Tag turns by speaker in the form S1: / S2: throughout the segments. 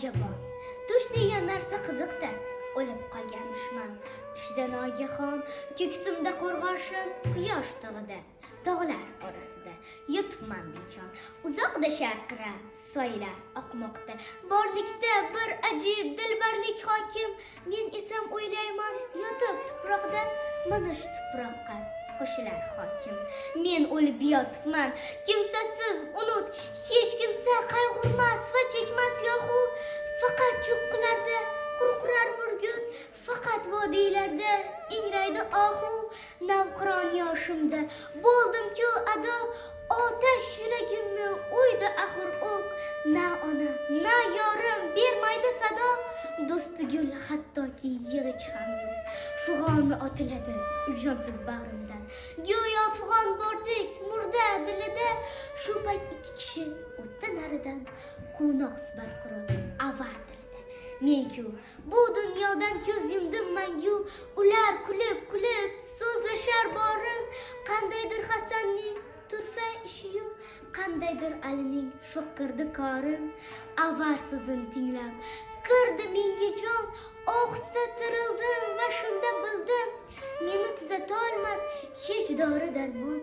S1: Ajabo, tush degan narsa qiziq-da. O'lib qolganmishman tushda nogahon, ko'ksimda qo'rg'oshin quyosh tig'ida, tog'lar orasida yotibman bechor. Uzoqda sharqirab soylar oqmoqda, borlikda bir ajib dilbarlik hokim. Men esam o'ylayman yotib tuproqda, mana shu tuproqqa qo'shilar hokim. Men o'lib yotibman, kimsasiz, unut, hech kimsa qayg'urmas va chekmas yohu. Faqat cho'qqilarda qurqurar burgut, faqat vodiylarda ingraydi ohu. Navqiron yoshimda bo'ldim-ku ado, otash yuragimni o'ydi axir o'q. Na ona, na yorim bermaydi sado, do'sti gul hattoki yig'ich ham yo'q. Fig'oni otiladi jonsiz bag'rimdan, go'yo fig'on bordek murda dilida. Shu payt ikki kishi o'tdi naridan, quvnoq suhbat qurib avar tilida. Men-ku bu dunyodan ko'z yumdim mangu, ular kulib kulib so'zlashar borin. Qandaydir Hasanning turfa ishiyu, qandaydir Alining sho'x kirdi korin. Avar so'zini tinglab kirdi menga jon, ohista tirildim va shunda bildim, meni tuzatolmas hech dori darmon,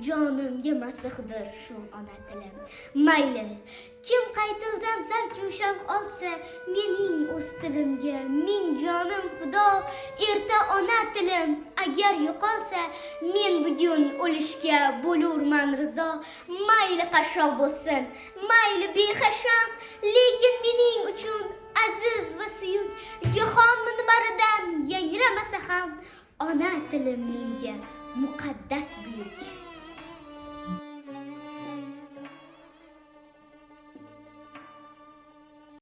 S1: jonimga masihdir shu ona tilim. Mayli, kim qay tildan zavku shavq olsa, mening o'z tilimga ming jonim fido. Erta ona tilim agar yo'qolsa, men bugun o'lishga bo'lurman rizo. Mayli qashshoq bo'lsin, mayli behasham, lekin mening uchun aziz va suyuk. Jahon minbaridan yangramasa ham, ona tilim menga muqaddas buyuk.